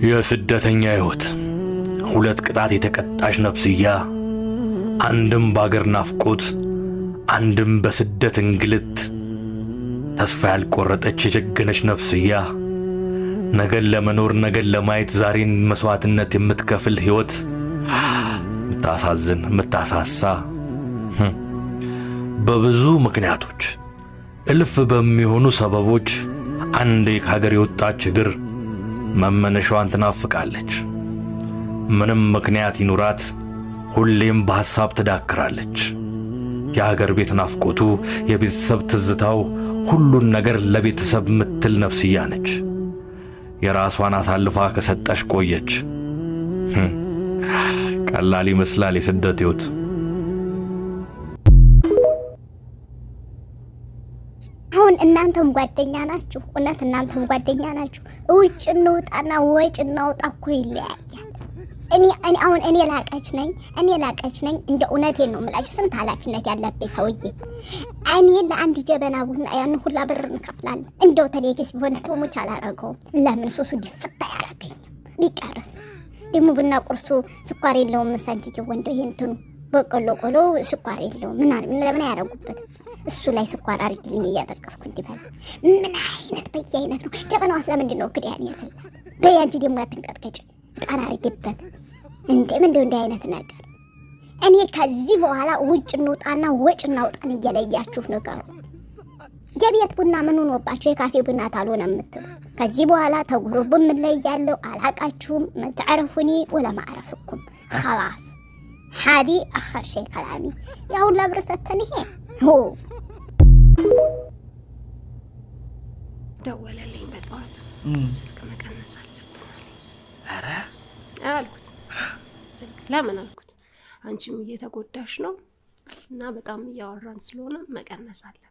የስደተኛ ሕይወት ሁለት ቅጣት የተቀጣች ነፍስያ፣ አንድም በአገር ናፍቆት፣ አንድም በስደት እንግልት። ተስፋ ያልቆረጠች የጀገነች ነፍስያ፣ ነገን ለመኖር፣ ነገን ለማየት ዛሬን መስዋዕትነት የምትከፍል ሕይወት፣ የምታሳዝን፣ የምታሳሳ። በብዙ ምክንያቶች፣ እልፍ በሚሆኑ ሰበቦች አንዴ ከሀገር የወጣች እግር መመነሻዋን ትናፍቃለች። ምንም ምክንያት ይኑራት ሁሌም በሐሳብ ትዳክራለች። የሀገር ቤት ናፍቆቱ፣ የቤተሰብ ትዝታው፣ ሁሉን ነገር ለቤተሰብ ምትል ነፍስያ ነች። የራሷን አሳልፋ ከሰጠሽ ቆየች። ቀላል ይመስላል የስደት ሕይወት። አሁን እናንተም ጓደኛ ናችሁ። እውነት እናንተም ጓደኛ ናችሁ። ውጭ እንውጣና ወጭ እናውጣ እኮ ይለያያል። እኔ አሁን እኔ ላቀች ነኝ፣ እኔ ላቀች ነኝ። እንደ እውነቴን ነው የምላችሁ፣ ስንት ኃላፊነት ያለብኝ ሰውዬ። እኔ ለአንድ ጀበና ቡና ያን ሁላ ብር እንከፍላለን። እንደው ተኔ ኪስ ቢሆን ቶሞች አላረገውም። ለምን ሱሱ ዲፍታ ያረገኝም ቢቀርስ ደግሞ ቡና ቁርሱ ስኳር የለውም። መሳንጅዬ ወንዶ ይሄ እንትኑ በቆሎ ቆሎ ስኳር የለውም። ምን ለምን አያረጉበትም? እሱ ላይ ስኳር አርጊልኝ እያጠቀስኩ እንዲበላ ምን አይነት በየአይነት ነው። ጀበናዋ ስለምንድን ነው ክዳን የሌላት? በይ አንቺ ደግሞ አትንቀጥቀጭ፣ ዕጣን አርጊበት እንዴ! ምንድን እንዲህ አይነት ነገር። እኔ ከዚህ በኋላ ውጭ እንውጣና ወጭ እናውጣን እየለያችሁ ንገሩ። የቤት ቡና ምን ሆኖባችሁ የካፌ ቡና ታልሆነ የምትሉ፣ ከዚህ በኋላ ተጉሩብ የምንለያለው አላቃችሁም። መትዕረፉኒ ወላ ማዕረፍኩም خلاص ሓዲ አኸር ሸይ ከላሚ ያሁላ ብር ሰተን ይሄ ሆ ደወለልኝ በጠዋቱ፣ ስልክ መቀነስ አለብን አለኝ። ኧረ። አልኩት፣ ስልክ ለምን አልኩት። አንቺም እየተጎዳሽ ነው እና በጣም እያወራን ስለሆነ መቀነስ አለብን።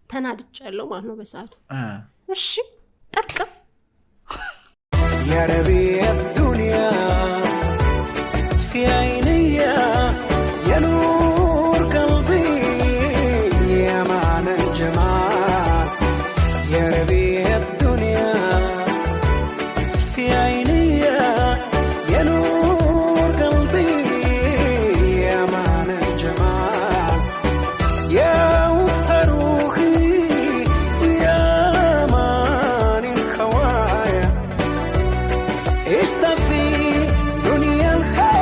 ተናድጃለሁ ማለት ነው በሰዓቱ። እሺ ጥርቅም። يا ربيع الدنيا في عيني، يا نور قلبي، يا معنى الجمال. يا ربيع الدنيا في عيني، يا نور قلبي، يا معنى الجمال، يا وقت روحي، يا ماني الخوايا، عشت في دنيا الخيال.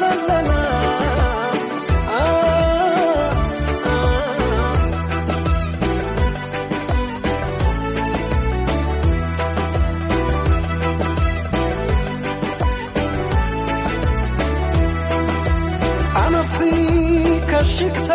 لا لا لا آه آه. أنا فيك عشقت.